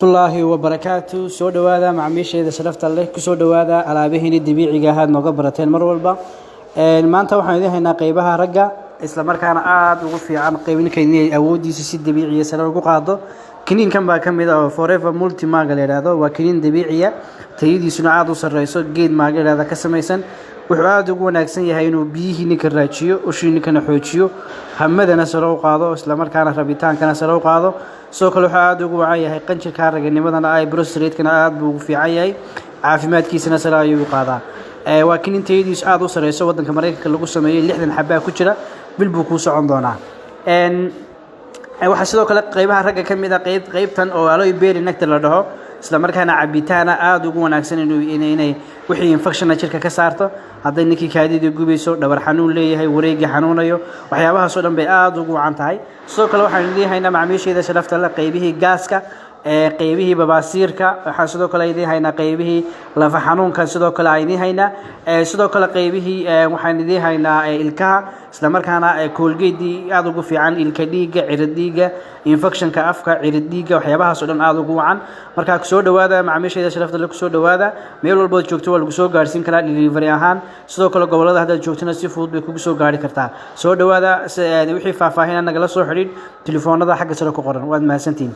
Wallaahi wabarakaatu. Soo dhowaada macmiisheeda sharafta leh, kusoo dhowaada alaabihiini dabiiciga ahaad nooga barateen mar walba. Maanta waxaan idiin haynaa qeybaha ragga, isla markaana aada ugu fiican qeybninka inay awoodiisa si dabiiciya sare ugu qaado. Kiniinkan baa ka mid ah oo Forever Multi Maga la yidhaahdo. Waa kiniin dabiiciya, tayadiisuna aada u sareyso, geed maaga yidhahda ka samaysan. Wuxuu aada ugu wanaagsan yahay inuu biyihii ninka raajiyo, ushii ninkana xoojiyo, hamadana sare u qaado, isla markaana rabitaankana sare u qaado. Sidoo kale wuxuu aada ugu wacan yahay qanjirka raganimadana ay prostate-kana aada buu ugu fiican yahay, caafimaadkiisana sare ayuu u qaadaa. Waa kiniin tayadiisu aada u sareyso, waddanka Maraykanka lagu sameeyey. 60 xabaa ku jira, bil buu kuu socon doonaa. Waxaa sidoo kale qeybaha ragga ka mid a qeybtan oo aloe berry nectar la dhaho, isla markaana cabitaana aada ugu wanaagsan inuu inay wixii infectionna jirka ka saarto. Hadday ninkii kaadida gubayso, dhabar xanuun leeyahay, wareegii xanuunayo, waxyaabahaas oo dhan bay aada ugu wacan tahay. Sidoo kale waxaan idiin haynaa, macmiisheeda sharafta leh, qeybihii gaaska, qeybihii babaasiirka. Waxaan sidoo kale idiin haynaa qeybihii lafa xanuunka. Sidoo kale aan idiin haynaa sidoo kale qeybihii, waxaan idiin haynaa ilkaha, isla markaana Colgate aada ugu fiican ilka dhiigga, cirid dhiigga, infectionka afka, cirid dhiigga, waxyaabahaas oo dhan aada ugu wacan. Markaa kusoo dhowaada, macmiisheeda sharafta leh, kusoo dhowaada. Meel walbood joogto waa lagu soo gaarsiin karaa delivery ahaan. Sidoo kale gobolada haddaad joogtona si fudud bay kugu soo gaari kartaa. Soo dhowaada. Wixii faahfaahina nagala soo xidhiidh telefoonada xagga sare ku qoran. Waad mahadsantihiin.